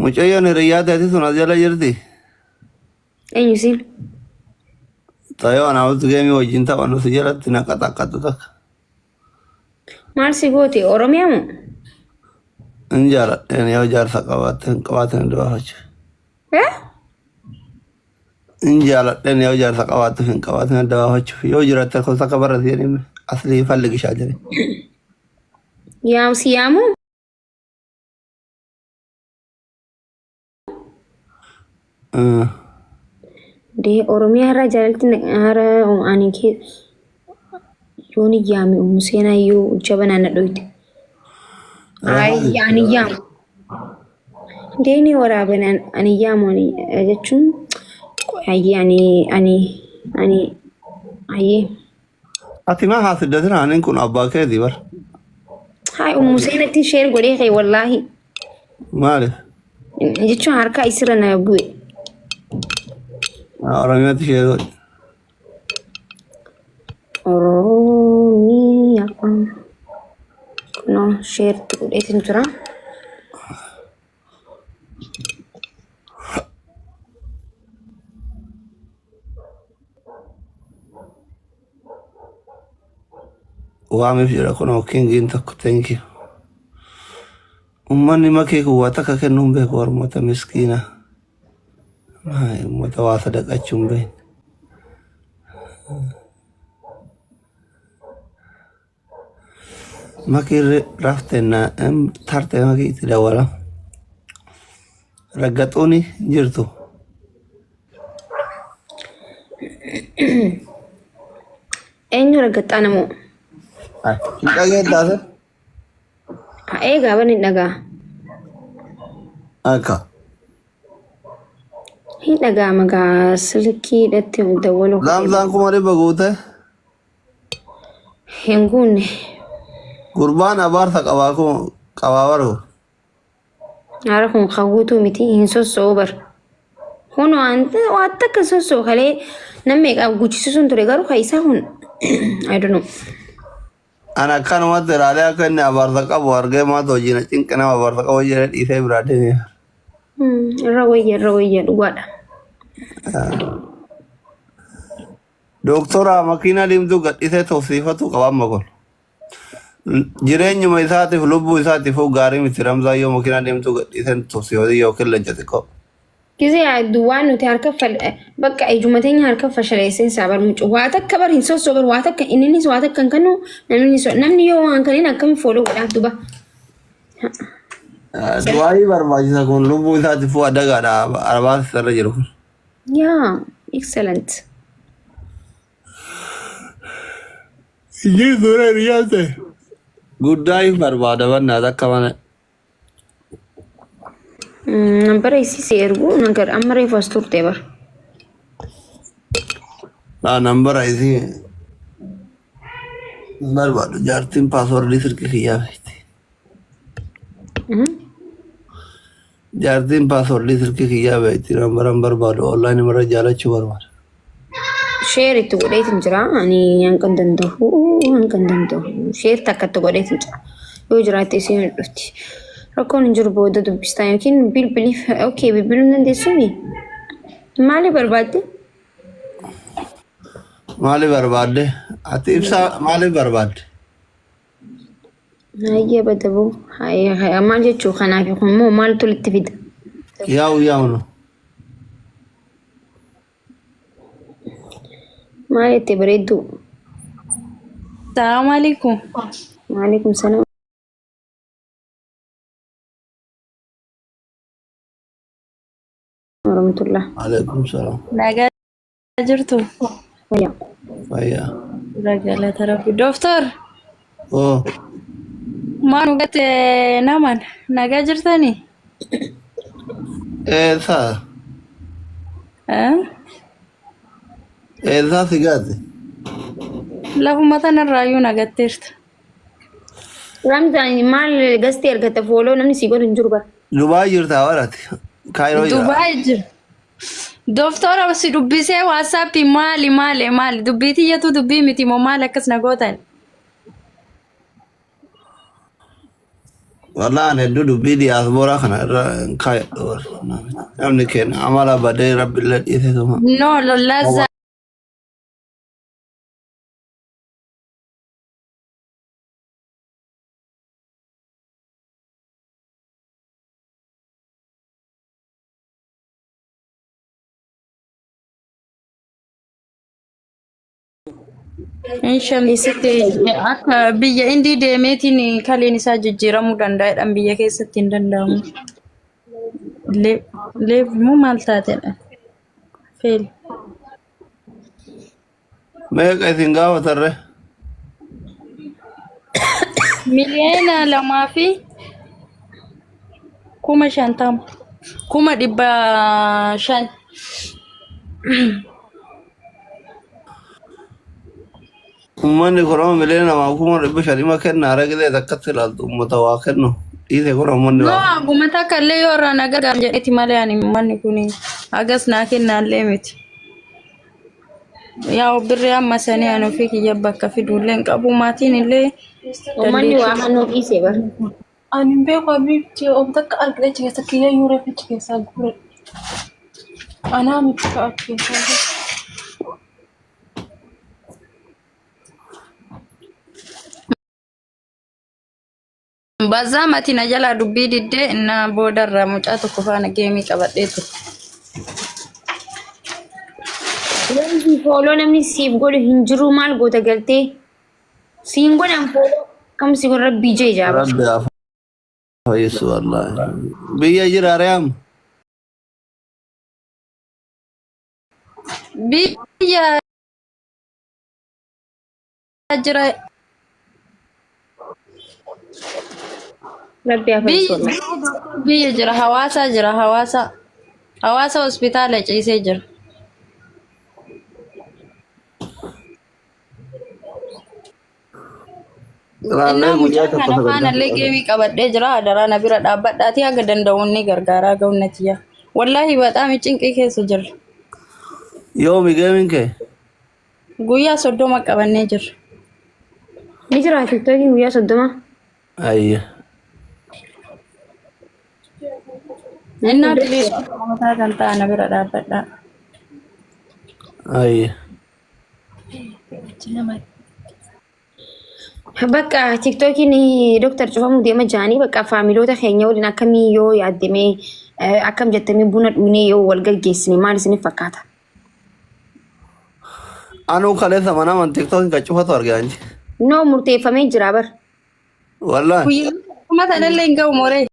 Mucayyoon hiriyyaa teeti sun as jala jirti. Eenyu isiin? Tayoo anaa walitti geemii wajjin taphannu si jalatti na qaxaqqaxxu takka. Maal si goote? Oromiyaa moo? Hin jaaladheen yoo jaarsa qabaatte hin qabaatin hin dubaafachu. Eh? Hin jaaladheen yoo jaarsa qabaattu hin qabaatin adda baafachuuf yoo jiraatte kun takka barra si jedhime aslii falli gishaa jedhe. Yaam si yaamuu? Dee Oromiyaa irraa jaalalti hara ani kee yoon yaame ummu seenaa iyyuu jabana na dhoyte. Ay ani yaamu. Dee ni waraaban ani yaamu ani jechuun ayyee ani ani ani ayyee. Ati maa haasiddatin aaniin kun abbaa keeti bar. Haay ummu seenatti sheer godhee kee wallaahi. Maaliif? Jechuun harkaa isirra na bu'e. Oromiyaatti sheer godhe. Oromiyaa. Kunoo sheerti godheetin jira. Waamiif jira kunoo kingiin tokko thank you. Uummanni makee kun waa takka kennuu hin beeku warmoota miskiina. Maay uummata waa sadaqachuu hin beekne. Makii rafte na tarte makii itti dawwala. Raggaxuuni hin jirtu. Eenyu raggaxxaa namoo? Hin dhageettaa se? Eegaa ban hin dhagaa. Akka. Hin dhagaa magaa silkiidhatti dawwaluu. Laamsaan 500,000 guute. Hin guunne. Gurbaan abaarsa qabaa kun qabaa baru. Haara kun kan guutuu miti hin sosso'u bar. Kun waan waan takka sosso'u kalee namni meeqaaf guchisiisuun ture garuu kan isaa kun I don't know. An akkanumatti ilaalee akka inni abaarsa qabu argee maata hojii na cinqe nama abaarsa qabu jedhee dhiisee biraa deeme. Irra wayya irra wayya dhugaadha. Doktora makiinaa diimtuu gadhiisee tofsiifatu qaba amma kun. Jireenyuma isaatiif lubbuu isaatiif gaarii miti Ramzaa yoo makiinaa diimtuu gadhiisee tofsiifatu yookiin leenca xiqqoo. Gisee waan nuti harka bakka ijuma teenya harka fashaleesseen isaa bar mucu waa takka bar hin sossoo bar waa takka inninis waa takka hin kennu namni namni yoo waan kanneen akkamiin fooloo godhaaf duba. Du'aayii barbaachisa kun lubbuu isaatiif adagaadha arabaas irra jiru kun. Yaa excellent. Ijji suura hiriyaa ta'e. Guddaa hin barbaada bannaat akka mana. Nambara isii si ergu nagar amma reefu as turte bar. Laa nambara isii hin barbaadu jaartiin paaswordii silkii kiyyaa beekti. Jaartiin paaswordii silkii kiyyaa beekti nambara hin barbaadu onlaayinii marra jaalachuu barbaada. Sheer itti godheetin jira. Ani hanqan danda'u hanqan danda'u. Sheer takka itti godheetin jira. Yoo jiraatte isiin hin dhufti. Rakkoon hin jiru booda dubbistaa yookiin bilbiliif okay bilbiluu hin dandeessuumi. Maali barbaadde? Maali barbaadde? Ati ibsaa maaliif barbaadde? Hayyee badaboo. Hayyee hayyee maal jechuu kanaaf kun immoo maaltu walitti fida? Yaa'u yaa'u no. Maal jette bareedduu? Salaamu alaikum. Waalaikum salaam. Warahmatullah. Alaikum salaam. Nagaa jirtu? Fayyaa. Fayyaa. Galata Rabbi. Dooktor, Oo. maal nu gate naman nagaa jirtanii? Eessaa? Eh? Eessaa si gaate? Lafuma tanarraayyuu nagatteerta. Ramzaan maal gastee argatta fooloo namni si godhu hin jiru bara. Dubaay jirtaa barate. Kaayiroo jira. Dubaay jira. Dooktora si dubbisee waatsaappii maali maali maali dubbii tiyyatu dubbii miti moo maali akkas na gootan? Wallaan hedduu dubbii diyaasbooraa kana irra hin kaayadhu. Namni keenya amala badee rabbillee dhiise tuma. No, lollaaza Shamsitti akka biyya indii deemeetiin kaleen isaa jijjiiramuu danda'edhaan biyya keessatti hin danda'amu. Leef moo maal taatedha? Feel. Meeqa isin gaafatarre? 2,050,000. 500,000. Uummanni kun amma 2,500,000 kennaa ragidee takkatti ilaaltu uummata waa kennu. Dhiise kun uummanni No, waa. aguma takka illee yoo irraa na gargaaran jedheeti malee ani manni kun hagas naa kennaallee miti. Yaa birrii amma sanii ani ofii kiyya bakka fiduullee hin qabu maatiin illee Uummanni waa dandeettii. hannuu dhiise bara. Ani hin beeku abiibti om takka argite achi keessa kiyya yuuree achi keessaa guure. Anaa miti ka achi keessaa guure. Bazaa mati na jalaa dubbii diddee na boodarraa mucaa tokko faana geemii qabadhee ture. Wanti fooloo namni siif godhu hin jiru maal goota galtee siin godhan fooloo kam si godhan rabbii jee jaaba. Rabbi haa fayyisu wallaahi. Biyya jira re'am. Biyya jira Rabbi haa fayyisu biyya wallahi. biyya jira hawaasaa jira hawaasa hawaasa hospitaala ciisee jira. Raallee Innaa guyyaa mucaa tokko kana sagantaa faana illee fudhata. geemii qabadhee jira adaraa na bira dhaabbadhaatii haga danda'uun ni gargaaraa ga'unnati yaa. Wallaahi baxaami cinqii keessa jirra. Yoomi geemiin kee? Guyyaa 30 qabannee jirra. Ni jira tiktookiin guyyaa 30. Ayya. Innaa biliis mataa kan ta'a na bira dhaabbadhaa. Ayya. Bakka tiktookiin dooktar cufamuu deema jiranii bakka faamiloota keenya waliin akkamii yoo yaaddamee akkam jettamee buna dhugnee yoo wal gaggeessine maal isiniif fakkaata? Anuu kaleessa mana aman tiktookiin kan cufatu argaa inji. No murteeffamee jira bar. Wallaahi. Guyyaa kuma tanallee hin ga'u moree.